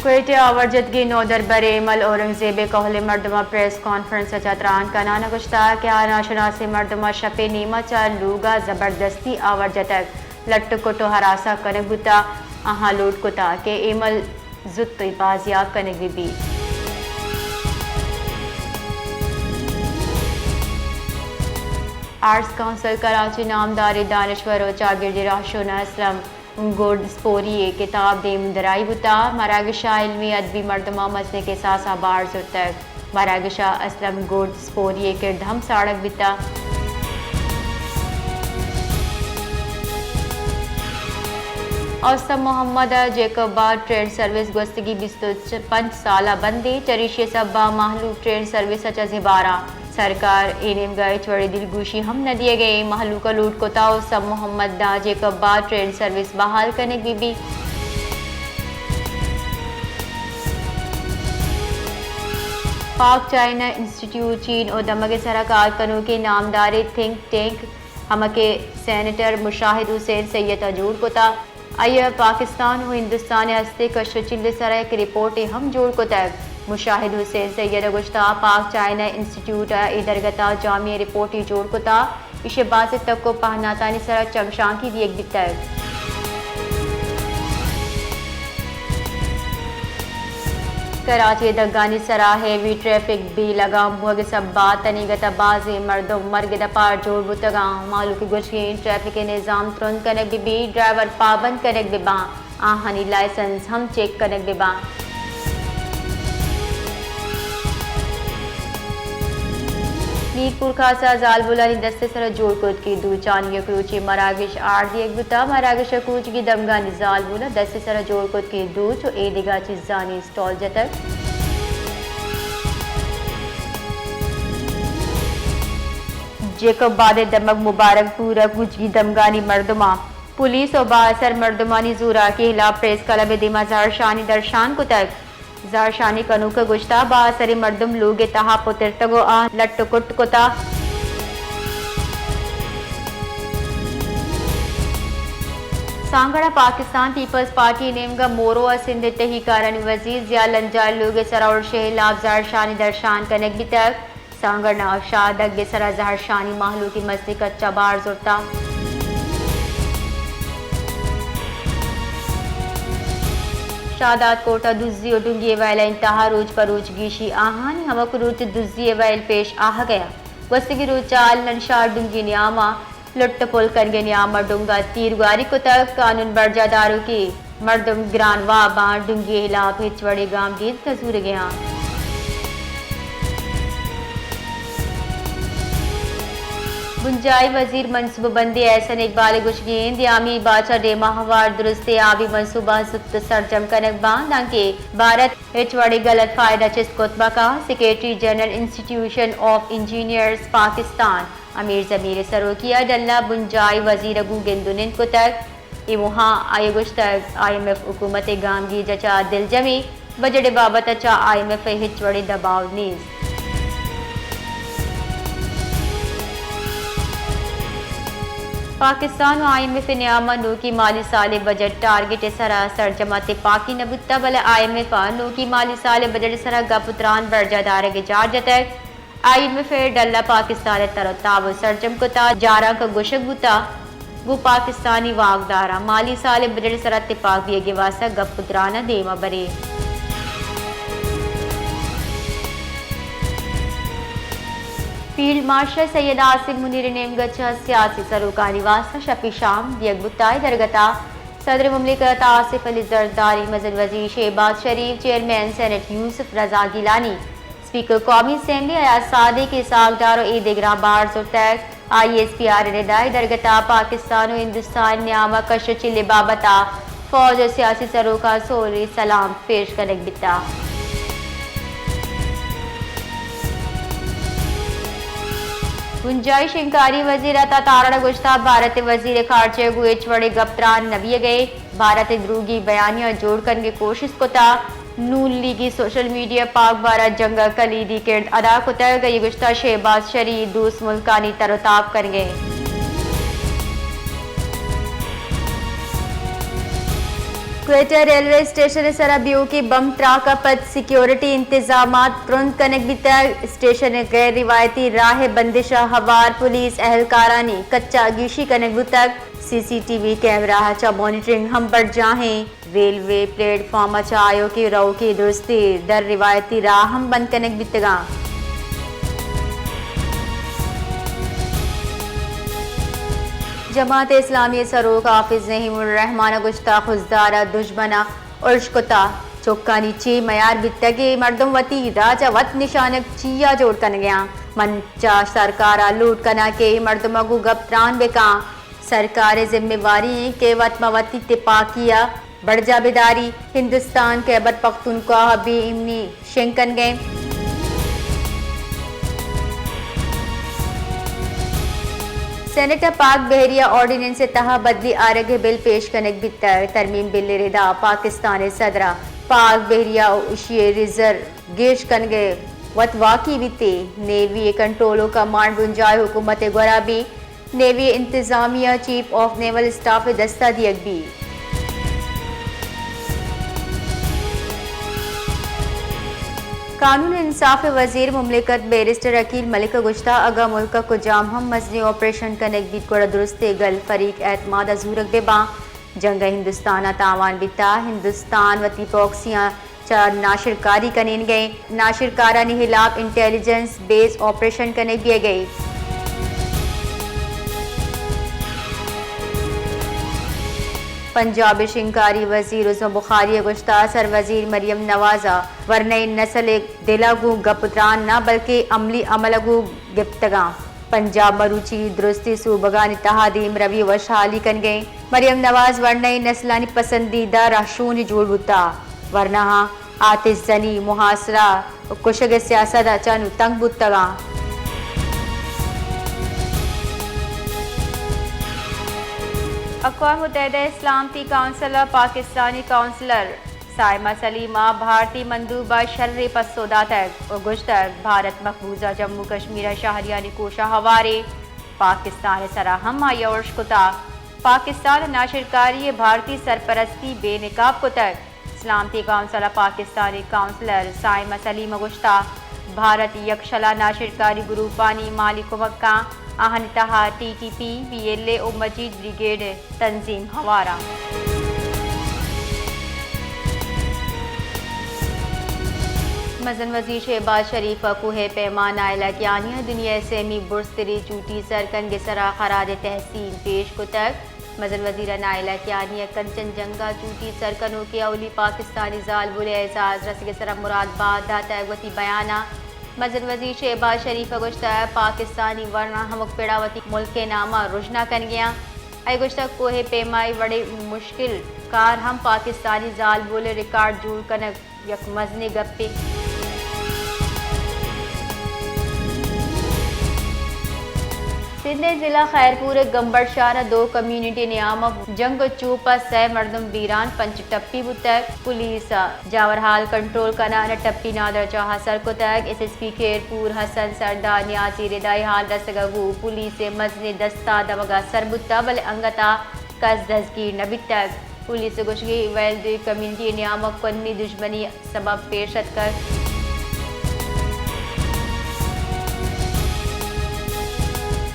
کوئٹہ ءَ آور جتگیں نودربر ایمل اورنگزیب ءِ کہول ءِ مردماں پریس کانفرنس ءَ چہ تران کنان ءَ گوشتگ کہ آ ناشناسیں مردماں شپ ءِ نیم ءَ چہ لوگ ءَ زبردستی آور جتگ، لٹ ءُ کٹ ءُ ہراساں کنگ بوتگ، آہاں لوٹ کتگ کہ ایمل زوت بازیاب کنگ بہ بیت۔ آرٹس کونسل کراچی نامداریں دانشور ءُ چاگردے راہشون اسلم گڈ سپوری ءِ کتاب دیم درائی بوتگ۔ مراگش ءَ علمی ادبی مردماں مزنیں کساس ءَ بہر زرتگ۔ مراگش ءَ اسلم گڈ سپوری ءِ کرد ہم ساڑگ بیتگ۔ اوسم محمد ءِ جیکب ءَ ٹرین سروس گوستگی بیست ءُ پنچ سال ءَ بند اِنت، چریشی ءِ سبب ءَ مہلوک ٹرین سروس ءَ چہ زبہراں۔ سرکار اے نیمگ ءَ ہچ وڑیں دلگوشی ہم نہ دیگ ءَ اِنت۔ مہلوک ءَ لوٹ کتگ اوسم محمد داں جیکب ءَ ٹرین سروس بحال کنگ بہ بیت۔ پاک چائنہ انسٹیٹیوٹ چین ءُ دمگ ءِ سرا کار کنوکیں نامداریں تھنک ٹینک ہمک ءِ سینیٹر مشاہد حسین سید ءَ جوڑ کتگ۔ آئی ءَ پاکستان ءُ ہندوستان ءِ ہستیں کش ءُ چل ءِ سرا یک رپورٹے ہم جوڑ کتگ۔ مشاہد حسین سید ءَ گوشتگ، پاک چائنہ انسٹیٹیوٹ ءَ اے درگت ءَ جامع رپورٹے جوڑ کتگ، ایشی ءَ بازیں تک ءُ پہناتانی سرا چمشانکے دیگ بیتگ۔ کراچی ءِ دگانی سرا ہیوی ٹریفک بے لگام بوگ ءِ سبب ءَ تنیگت ءَ بازیں مردم مرگ ءِ دپ ءَ جوڑ بوتگ اَنت۔ مہلوک ءِ گوشگ اِنت ٹریفک ءِ نظام ترند کنگ بہ بیت، ڈرائیور پابند کنگ بہ باں، آہانی لائسنس ہم چیک کنگ بہ باں۔ میرپور خاص ءَ زالبولانی دست ءِ سرا جوڑ کتگیں دوچانی یک روچے مراگش آڑ دیگ بوتگ۔ مراگش ءَ کوچگی دمگانی زالبول ءَ دست ءِ سرا جوڑ کتگیں دوچ ءُ اے دگہ چیزانی اسٹال جتگ۔ جیکب آباد ءِ دمگ مبارک پور ءَ کوچگی دمگانی مردماں پولیس ءُ بااثر مردمانی زوراکی ءِ ہلاپ پریس کلب ءِ دیما زہرشانی درشان کتگ۔ زہرشانی کنوک ءَ گوشتگ، بااثریں مردم لوگ ءِ تہا پترتگ ءُ آ لٹ ءُ کٹ کتگ۔ سانگڑ ءَ پاکستان پیپلز پارٹی ءِ نیمگ ءَ مورو ءَ سندھ ءِ تہی کارانی وزیر ضیاء لنجار ءِ لوگ ءِ سرا ارش ءِ ہلاپ زہرشانی درشان کنگ بیتگ۔ سانگڑ ءَ شاہدگ ءِ سرا زہرشانی مہلوک ءِ مزنیں کچ ءَ بار زرتگ۔ شاہداد کوٹ ءَ دزی ءُ ڈنگی ءِ ویلانی تہا روچ پہ روچ گیشی، آہانی ہمک روچ دزی ءِ ویل پیش آہگ ءَ اَنت۔ گوستگیں روچ ءَ الن شہر ڈنگی نیام ءَ لٹ ءُ پل کنگ ءِ نیام ءَ ڈنگ ءَ تیرگواری کتگ۔ قانون برجاہ داروکیں مردم گران واب اَنت، ڈنگی ءِ ہلاپ ءَ ہچ وڑیں گامگیج نہ زورگ ءَ اَنت۔ بنجاہی وزیر منصوبہ بندی احسن اقبال ءِ گوشگ اِنت، دیامی باچ ءَ ڈیم ءَ ہوار درستیں آبی منصوبہ زوت سرجم کنگ بنت، دانکہ بھارت ہچ وڑیں غلط فائدہ چست کت مہ کنت۔ Secretary general institution of engineers Pakistan Amir Zamir ءِ سروکی ءَ ڈل ءَ بنجاہی وزیر ءَ گوں گند ءُ نند کتگ۔ اے موہ ءَ آئی ءَ گوشتگ، آئی ایم ایف حکومت ءِ گامگیج ءَ چہ دلجم ایں، بجٹ ءِ بابت ءَ چہ آئی ایم ایف ءَ ہچ وڑیں دباؤ نیست۔ پاکستان ءُ آئی ایم ایف ءِ نیام ءَ نوکیں مالی سال ءِ بجٹ ٹارگٹ ءِ سرا سرجم ءَ تپاکی نہ بوتگ، بلے آئی ایم ایف ءَ نوکیں مالی سال ءِ بجٹ ءِ سرا گپ ءُ تران برجاہ دارگ ءِ جار جتگ۔ آئی ایم ایف ءِ ڈل ءَ پاکستان ءِ تر ءُ تاب سرجم کتگ، جارانک ءَ گوشگ بوتگ، گوں پاکستانی واکداراں مالی سال ءِ بجٹ ءِ سرا تپاک بیگ ءِ واستہ گپ ءُ تران ءَ دیم ءَ بریں۔ فیلڈ مارشل سید آصف منیر ءِ نیمگ ءَ چہ سیاسی سروکانی واستہ شپی شام دیگ بوتگ۔ اے درگت ءَ صدر مملکت آصف علی زرداری، مزن وزیر شہباز شریف، چیئرمین سینیٹ یوسف رضا گیلانی، اسپیکر قومی اسمبلی ایاز صادق، اسحاق ڈار ءُ اے دگراں بہر زرتگ۔ آئی ایس پی آر ءِ ردا اے درگت ءَ پاکستان ءُ ہندوستان ءِ نیام ءَ کش ءُ چل ءِ بابت ءَ فوج ءُ سیاسی سروکاں سولے سلام پیش کنگ بیتگ۔ بنجاہی شنگکاری وزیر عطا تارڑ ءَ گوشتگ، بھارت ءِ وزیر خارجہ ءَ گوں ہچ وڑیں گپ تران نہ بیگ ءَ اِنت۔ بھارت ءَ دروگی بیانیہ جوڑ کنگ ءِ کوشست کتگ۔ نون لیگی سوشل میڈیا پاک بھارت جنگ ءَ کلیدی کرد ادا کتگ۔ آئی ءَ گوشتگ، شہباز شریف دوست ملکانی تر ءُ تاب کنگ ءَ اِنت۔ کوئٹہ ریلوے اسٹیشن ءِ سرا بیوکیں بمب تراک ءَ پد سیکیورٹی انتظامات ترند کنگ بیتگ۔ اسٹیشن ءِ غیر روایتی راہ ءِ بندش ءَ ہوار پولیس اہلکارانی کچا گیشی کنگ بوتگ۔ سی سی ٹی وی کیمرہ ءَ چہ مانیٹرنگ ہم برجاہ ایں۔ ریلوے پلیٹ فارم ءَ چہ آیوکیں روکیں درستی در روایتی راہ ہم بند کنگ بیتگاں۔ جماعت اسلامی ءِ سروک حافظ نعیم الرحمان ءَ گوشتگ، خضدار ءَ دژمن ءَ ارش کتگ، چکانی چے میار بیتگ ءُ مردم وتی راج ءَ وت نشانگ چیا جوڑ کنگ ءَ اَنت۔ من چہ سرکار ءَ لوٹ کناں کہ اے مردم ءَ گوں گپ تران بہ کن۔ سرکار ءِ ذمہ واری ایں کہ وت ماں وتی تپاکی ءَ برجاہ بداری۔ ہندوستان خیبر پختونخوا ءَ بے ایمنی شنگ کنگ ءَ اِنت۔ سینیٹ ءَ پاک بحریہ آرڈیننس ءِ تہا بدلی آرگ ءِ بل پیش کنگ بیتگ۔ ترمیم بل ءِ ردا پاکستان ءِ صدر ءَ پاک بحریہ ءُ ایشی ءِ ریزرو گیش کنگ ءِ وت واکی بیت۔ نیوی ءِ کنٹرول ءُ کمانڈ بنجاہی حکومت ءِ گورا بیت۔ نیوی ءِ انتظامیہ چیف آف نیول اسٹاف ءِ دست ءَ دیگ بیت۔ قانون ءُ انصاف ءِ وزیر مملکت بیرسٹر عقیل ملک ءَ گوشتگ، اگاں ملک ءَ کجام ہم مزنیں آپریشن کنگ بیت گڑا درستیں گل فریق اعتماد ءَ زورگ بہ باں۔ جنگ ءَ ہندوستان ءَ تاوان بیتگ، ہندوستان وتی پراکسیاں چہ ناشرکاری کنینگ ءَ اِنت۔ ناشرکارانی ہلاپ انٹیلیجنس بیس آپریشن کنگ بیگ ءَ اِنت۔ پنجاب ءِ شنگکاری وزیر عظمی بخاری ءَ گوشتگ، سر وزیر مریم نواز ءَ ورنائیں نسل ءِ دل ءَ گوں گپ ءُ تران نہ بلکیں عملی عمل ءَ گوں گپتگ اَنت۔ پنجاب مروچی درستیں صوبگانی تہا دیمروی ءُ وشحالی کنگ ءَ اِنت۔ مریم نواز ورنائیں نسلانی پسندیدہ رہشونے جوڑ بوتگ، ورناہاں آتش زنی، محاصرہ ءُ کشگ ءِ سیاست ءَ چہ نوں تنگ بوتگ اَنت۔ اقوام متحدہ ءِ سلامتی کونسل ءَ پاکستانی کونسلر صائمہ سلیم ءَ بھارتی مندوب ءَ شریں پسو داتگ ءُ گوشتگ، بھارت مقبوضہ جموں کشمیر ءِ شہریانی کوش ءَ ہواریں، پاکستان ءِ سرا ہم آئی ءَ ارش کتگ۔ پاکستان ءِ ناشرکاری ءَ بھارتی سرپرستی بے نقاب کتگ۔ سلامتی کونسل ءَ پاکستانی کونسلر صائمہ سلیم ءَ گوشتگ، بھارت یکشل ءَ ناشرکاری گروپانی مالی کمک کنت، آہانی تہا T T P, B L A ءُ مجید بریگیڈ ءِ تنظیم ہوار اَنت۔ مزن وزیر شہباز شریف ءَ کوہ پیما نائلہ کیانی ءَ دنیا ءِ سیمی برزتریں چوٹی سر کنگ ءِ سرا خراج تحسین پیش کتگ۔ مزن وزیر ءَ نائلہ کیانی ءَ کنچن جنگ ءَ چوٹی سر کنوکیں اولی پاکستانی زالبولے ءِ اعزاز رسگ ءِ سرا مراد بات داتگ۔ وتی بیان ءَ مزن وزیر شہباز شریف ءَ گوشتگ، پاکستانی ورنا ہمک پڑ ءَ وتی ملک ءِ نام ءَ رژنا کنگ ءَ اَنت۔ آئی ءَ گوشتگ، کوہ پیما ءِ وڑیں مشکل کار ہم پاکستانی زالبول ءِ ریکارڈ جوڑ کنگ یک مزنیں گپے۔ سندھ ءِ ضلع خیرپور ءِ گمبر شہر ءَ دو کمیونٹی نیام ءَ جنگ ءُ چوپ ءَ سئے مردم بیران، پنچ ٹپی بوتگ۔ پولیس ءَ جاورحال کنٹرول کنان ءَ ٹپی نادراہ ءَ چہ سر کتگ۔ ایس ایس پی خیرپور حسن سردار نیازی ءِ ردا اے حال رسگ ءَ گوں پولیس ءِ مزنیں دستہ دمگ ءَ سر بوتگ، بلے انگت ءَ کس دزگیر نہ بیتگ۔ پولیس ءِ گوشگ ءَ ویل دوئیں کمیونٹی ءِ نیام ءَ کنی دژمنی سبب پیش اتکگ۔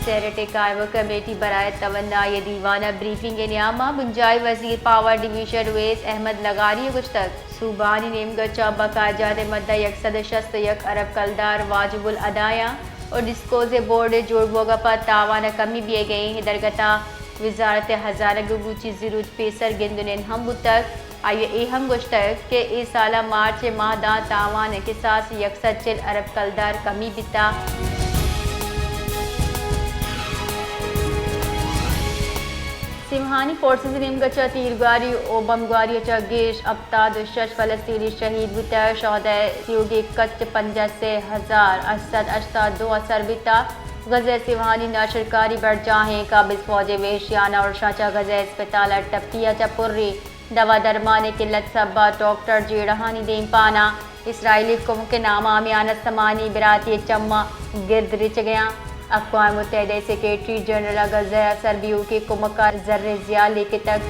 سیریٹ ءِ قائمہ کمیٹی برائے توانائی ءِ دیوان ءَ بریفنگ ءِ نیام ءَ بنجاہی وزیر پاور ڈویژن اویس احمد لغاری ءَ گوشتگ، صوبہانی نیمگ ءَ چہ بقایا جات ءِ مد ءَ یک سد ءُ شست ءُ یک ارب کلدار واجب الادا اَنت ءُ ڈسپوزل بورڈ ءِ جوڑ بوگ ءَ پد تاوان ءَ کمی بیگ ءَ اِنت۔ اے درگت ءَ وزارت خزانہ ءَ گوں چیزی روچ پیسر گند ءُ نند ہم بوتگ۔ آئی ءَ اے ہم گوشتگ کہ اے سال ءِ مارچ ءِ ماہ ءَ داں تاوان ءِ کساس یک سد چل ارب کلدار کمی بیتگ۔ سیمہانی فورسز ءِ نیمگ ءَ چہ تیرگواری ءُ بمبگواری ءَ چہ گیش ہپتاد ءُ شش فلسطینی شہید بوتگ، شہدائے تیوگیں کچ پنجاہ ءُ سے ہزار ہشت سد ہشتاد ءُ دو ءَ سر بیتگ۔ غزہ ءِ سیمہانی ناشرکاری برجاہ اِنت، قابض فوج ءِ وحشیانہ ارشاں چہ غزہ ءِ اسپتال ءَ ٹپی ءَ چہ پریں دوا درمان ءِ قلت ءِ سبب ءَ ڈاکٹر جیڑہانی دیمپان ءَ اسرائیلی کمک ءِ نام ءَ ہمے آنستمانی براتی ءِ چماں گرد ریچگ ءَ اَنت۔ اقوام متحدہ ءِ سیکرٹری جنرل ءَ غزہ ءَ سربیوکیں کمک ءَ زریں زیال لیکتگ۔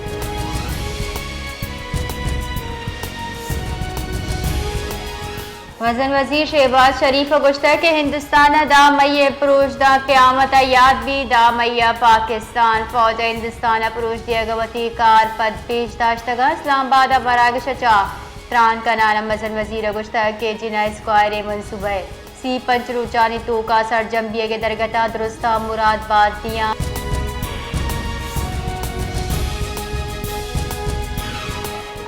مزن وزیر شہباز شریف ءَ گوشتگ کہ ہندوستان ءَ دہ مئی ءِ پروش داں قیامت ءَ یات بیت، دہ مئی ءَ پاکستان فوج ءَ ہندوستان ءَ پروش دیگ ءَ وتی کار پد پیش داشتگ ءُ اسلام آباد ءَ مراگش ءَ چہ تران کنان ءَ مزن وزیر ءَ گوشتگ کہ جناح اسکوائر ءِ منصوبہ ءِ سی پنچ روچانی توک ءَ سرجم بیگ ءِ درگت ءَ درستاں مراد بات دیاں۔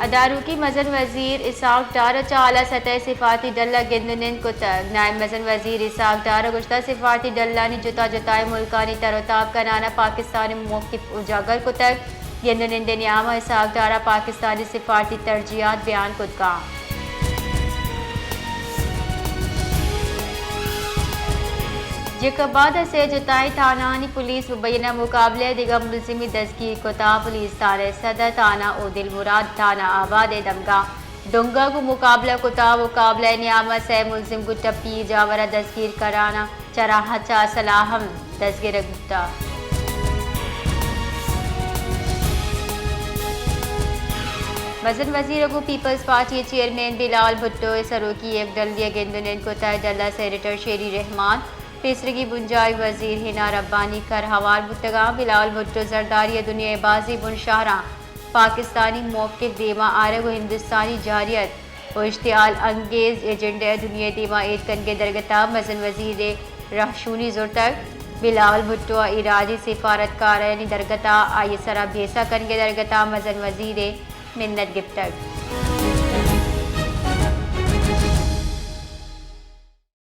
ادارکی مزن وزیر اسحاق ڈار ءَ چہ اعلی سطح ءِ سفارتی ڈل ءَ گند ءُ نند کتگ۔ نائب مزن وزیر اسحاق ڈار ءَ گوشتگ سفارتی ڈلانی جتا جتائیں ملکانی تر ءُ تاب کنان ءَ پاکستان ءِ موقف اجاگر کتگ۔ گند ءُ نند ءِ نیام ءَ اسحاق ڈار ءَ پاکستانی سفارتی ترجیحات بیان کتگ اَنت۔ جیکب آباد ءِ سے جتائیں تھانہانی پولیس مبینہ مقابلہ ءِ دگہ ملزمے دزگیر کتگ۔ پولیس تھانہ ءِ صدر تھانہ ءُ دلمراد تھانہ آباد ءِ دمگاں ڈنگ ءَ گوں مقابلہ کتگ۔ مقابلہ ءِ نیام ءَ سے ملزم گوں ٹپی جاور ءَ دزگیر کنان ءَ چہ راہ ءَ چہ اسلحہ ہم دزگرگ بوتگ۔ مزن وزیر ءَ گوں پیپلز پارٹی ءِ چیئرمین بلاول بھٹو ءِ سروکی ءَ یک ڈلے ءَ گند ءُ نند کتگ۔ ڈل ءَ سینیٹر شیری رحمان، پیسریگیں بنجاہی وزیر حنا ربانی کر ہوار بوتگ اَنت۔ بلاول بھٹو زرداری ءَ دنیا ءِ بازیں بن شہراں پاکستانی موقف دیما آرگ ءُ ہندوستانی جارحیت ءُ اشتعال انگیز ایجنڈا ءَ دنیا ءِ دیما ایر کنگ ءِ درگت ءَ مزن وزیر ءِ رہشونی زرتگ۔ بلاول بھٹو ءَ ایرانی سفارتکارانی درگت ءَ آئی ءِ سرا بیسہ کنگ ءِ درگت ءَ مزن وزیر ءِ منت گپتگ۔